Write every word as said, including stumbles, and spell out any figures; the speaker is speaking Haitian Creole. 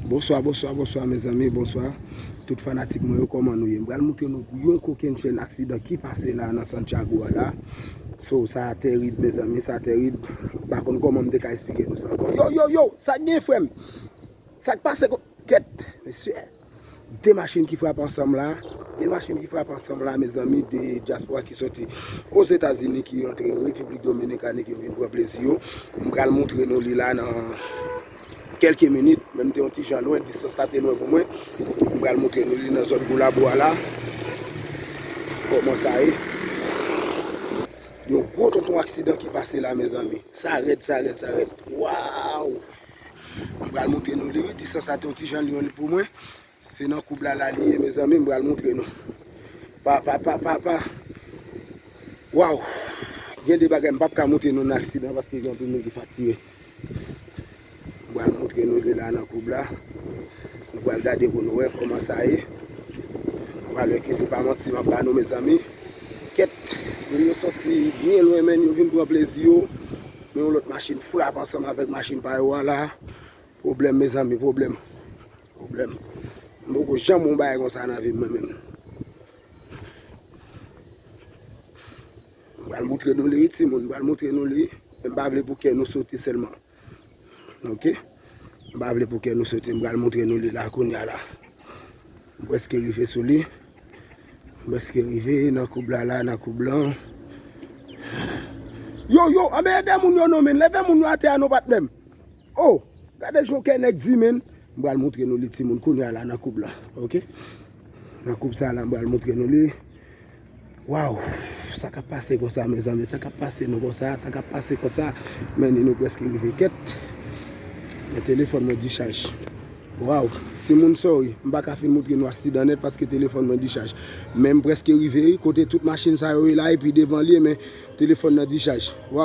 Bonswa, bonswa, bonswa, mezanmi, bonswa. Tout fanatik mwen yo, kòman nou ye? M pral montre nou yon kokennchenn aksidan ki pase la nan Santiago a la. So, sa terib, mezanmi, sa terib. M pa konn kòman m te ka esplike nou sa ankò. Yo, yo, yo, sa k gen, frè m? Sa k pase, kèt, mesye. De machin ki frape ansanm la. De machin ki frape ansanm la, mezanmi, de dyaspora ki soti Ozetazini, ki rantre Repiblik Dominikani, ki vin pran plezi yo. M pral montre nou li la nan kèlke minit, men m te yon ti jan lwen, distans la te lwen pou mwen. M pral montre nou li nan zòn Goulabo a la. Kòman sa ye? Yon gwo tonton aksidan ki pase la, mezanmi. Sa rèd, sa rèd, sa rèd. Waw! M pral montre nou li, wi. Distans la te yon ti jan lwen pou mwen. Se nan koub la, la li ye, mezanmi. M pral montre nou. Pa, pa, pa, pa, pa. Waw! Gen de bagay, m p ap ka montre nou nan aksidan paske gen anpil moun ki fatige. M pral montre nou li la nan koub la. Nou pral gade pou nou wè kòman sa ye. Nou pral wè ke se pa manti m ap ba nou, mezanmi. Kèt, moun yo soti byen lwen, men yo vin pran plezi yo. Men yon lòt machin frape ansanm avèk machin pa yo a la. Pwoblèm, mezanmi, pwoblèm. Pwoblèm. M poko janm wè yon bagay konsa nan vi m, mwen menm. M pral montre nou li, wi, timoun. M pral montre nou li. Men m pa vle pou kè nou sote sèlman. Ok? M pa vle pou kè nou sote. M pral montre nou li la, kounye a la. M prèske rive sou li. M prèske rive nan koub la, la, nan koub lan. Yo, yo, anben ede moun yo non, men. Leve moun yo atè a non, patnè m. Oh, gade jan kè nèg di, men. M pral montre nou li, timoun, kounye a la nan koub la. Ok? Nan koub sa la, m pral montre nou li. Waw, sa k ap pase konsa, mezanmi? Sa k ap pase nou konsa? Sa k ap pase konsa? Men nou prèske rive, kèt. Men telefòn mwen dichaj. Waw, timoun, sorry, m pa ka fin montre nou aksidan nèt paske telefòn mwen dichaj. Men m prèske rive, wi, kote tout machin sa yo ye la, epi devan li, men telefòn nan dichaj. Waw.